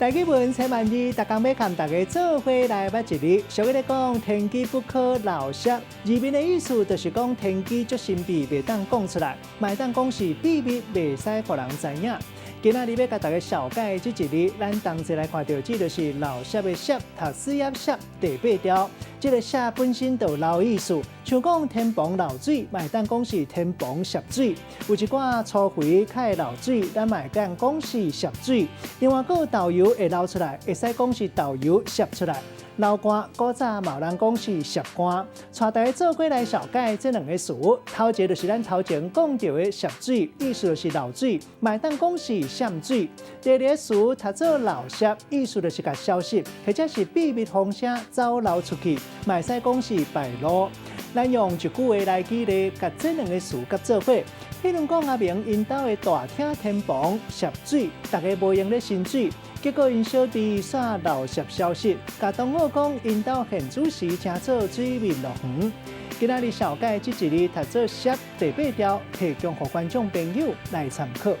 台語文千萬字，逐工欲共大家做伙來捌一字。俗語咧講，天機不可漏泄，字面的意思就是講天機足神秘，袂當講出來，嘛會當講是秘密，袂使予人知影。今仔日欲共大家紹介這一字，咱同齊來看著，這就是漏泄的泄，讀水鴨泄第八調。這个泄本身就有漏意思，像講天棚漏水，嘛會當講是天棚泄水。有一寡粗肥較會漏水，咱嘛會當講是泄水。另外，閣有豆油會流出來，會使講是豆油泄出來。流汗，古早嘛有人講是泄汗。帶大家做伙來紹介這兩个詞，頭一个就是咱頭前講著的泄水，意思就是漏水，嘛會當講是滲水。第二个詞讀做漏泄，意思就是共消息或者是秘密風聲走漏出去，嘛會使講是敗露。咱用一句話來舉例，共這兩个詞佮做伙。彼如講阿明𪜶兜的大廳天棚泄水，逐家無閒咧伸水，結果𪜶小弟煞漏泄消息，共同學講𪜶兜現主時正做水面樂園。今仔日紹介這一字讀做泄第八調，提供予觀眾朋友來參考。